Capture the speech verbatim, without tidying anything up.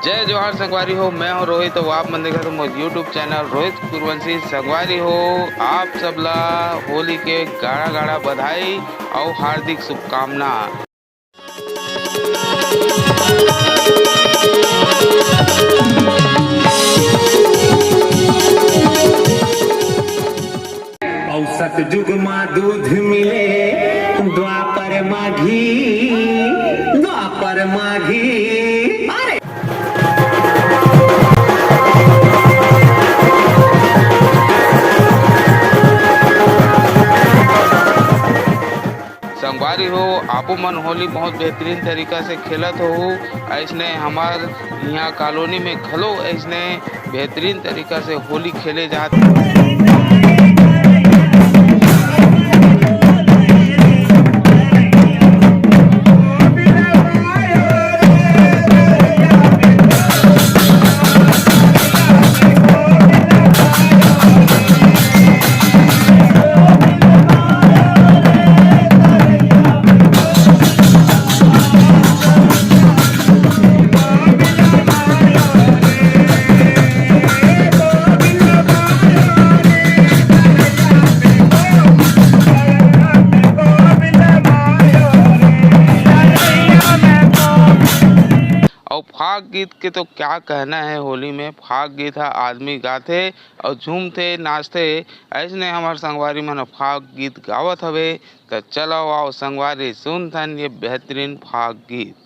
जय जोहार संगवारी हो, मैं हूं रोहित, अउ आप मन देखत हो मोर YouTube चैनल रोहित कुरवंशी। संगवारी हो, आप सब ला होली के गाड़ा गाड़ा बधाई अउ हार्दिक शुभकामना। अउ सतयुग मा दूध मिले, द्वापर मा घी, द्वापर मा घी। अरे! संगवारी हो, आपो मन होली बहुत बेहतरीन तरीका से खेलत होहू। अइसने हमर इहाँ कॉलोनी में घलो अइसने बेहतरीन तरीका से होली खेले जात। अउ फाग गीत के तो क्या कहना है, होली में फाग गीत ह आदमी गाथे अउ झूमथे, नाचथे। अइसने हमर संगवारी मन ह फाग गीत गावत हवे, त चलो आओ संगवारी, सुनथन ये बेहतरीन फाग गीत।